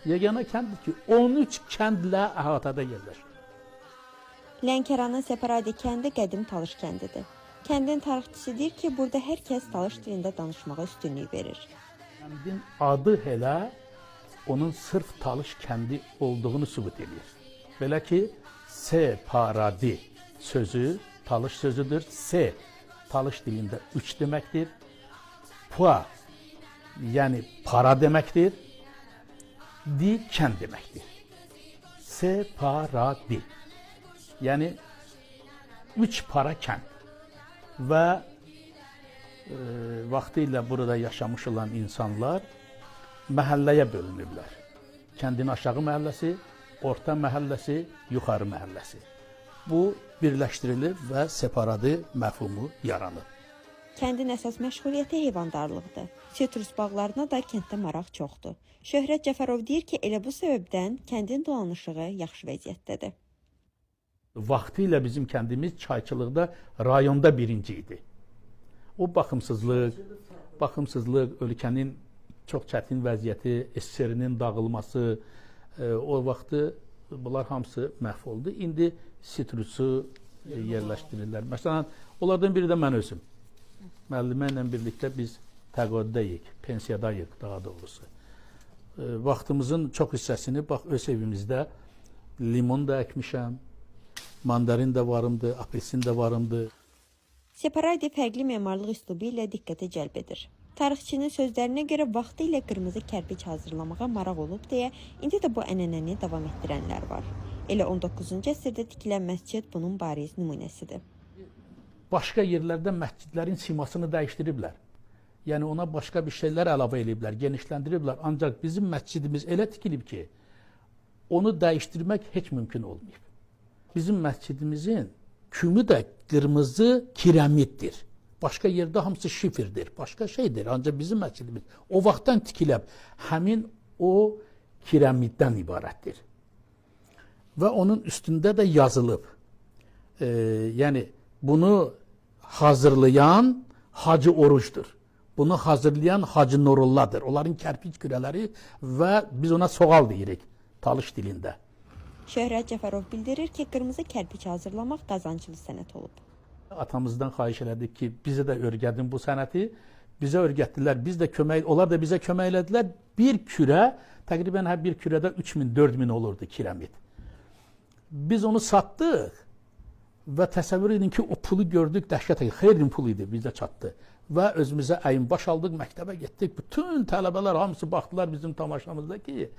Yeganə kənddir ki, 13 kəndlə əhatədə yerləşir. Lənkəranın Separadi kəndi qədim Talış kəndidir. Kəndin tarixçisi deyir ki, burada hər kəs Talış dilində danışmağa üstünlük verir. Kəndin adı elə onun sırf Talış kəndi olduğunu sübut eləyir. Belə ki, Separadi sözü Talış sözüdür. Se Talış dilində 3 deməkdir. Pa, yəni para deməkdir. Di kənd deməkdir. Separadi. Yəni 3 para kənd. Və vaxtilə burada yaşamış olan insanlar məhəlləyə bölünüblər. Kəndin aşağı məhəlləsi, orta məhəlləsi, yuxarı məhəlləsi. Bu birləşdirilib və separadi məfhumu yaranıb. Kəndin əsas məşğuliyyəti heyvandarlıqdır. Sitrus bağlarına da kənddə maraq çoxdur. Şöhrət Cəfərov deyir ki, elə bu səbəbdən kəndin dolanışığı yaxşı vəziyyətdədir. Vaxtilə bizim kəndimiz çayçılıqda rayonda birinci idi. O baxımsızlıq, ölkənin çox çətin vəziyyəti, SSR-nin dağılması, o vaxtı bunlar hamısı məhv oldu. İndi sitrusu yerləşdirirlər. Məsələn, onlardan biri də mən özüm. Müəllimə ilə birlikdə biz təqaüddəyik, pensiyadayıq daha doğrusu. Vaxtımızın çox hissəsini bax öz evimizdə limon da əkmişəm, mandarin də varımdı, apelsin də varımdı. Separadi fərqli memarlıq üslubu ilə diqqəti cəlb edir. Tarixçinin sözlərinə görə vaxtilə qırmızı kərpic hazırlamağa maraq olub deyə indi də bu ənənəni davam etdirənlər var. Elə 19-cu əsrdə tikilən məscid bunun bariz nümunəsidir. Başqa yerlərdə məscidlərin simasını dəyişdiriblər. Yəni ona başqa bir şeylər əlavə eləyiblər, genişləndiriblər. Ancaq bizim məscidimiz elə tikilib ki, onu dəyişdirmək heç mümkün olmayıb. Bizim məscidimizin kümü də qırmızı kirəmiddir. Başqa yerdə hamısı şifirdir, başqa şeydir. Ancaq bizim məscidimiz o vaxtdan tikilib, həmin o kirəmiddən ibarətdir. Və onun üstündə də yazılıb. Yəni bunu hazırlayan Hacı Orucdur. Bunu hazırlayan Hacı Nurullahdır. Onların kərpic kürələri və biz ona soğal deyirik Talış dilində. Şöhrət Cəfərov bildirir ki, qırmızı kərpic hazırlamaq qazanclı sənət olub. Atamızdan xahiş elədik ki, bizə də öyrədin bu sənəti. Bizə öyrətdilər, biz də kömək, onlar da bizə kömək elədilər. Bir kürə, təqribən hər bir kürədə 3000, 4000 olurdu kirəmid. Biz onu satdıq və təsəvvür edin ki, o pulu gördük, dəhşət, xeyrin pulu idi, bizə çatdı. Və özümüzə əyin baş aldıq, məktəbə getdik. Bütün tələbələr hamısı baxdılar bizim tamaşamızda ki,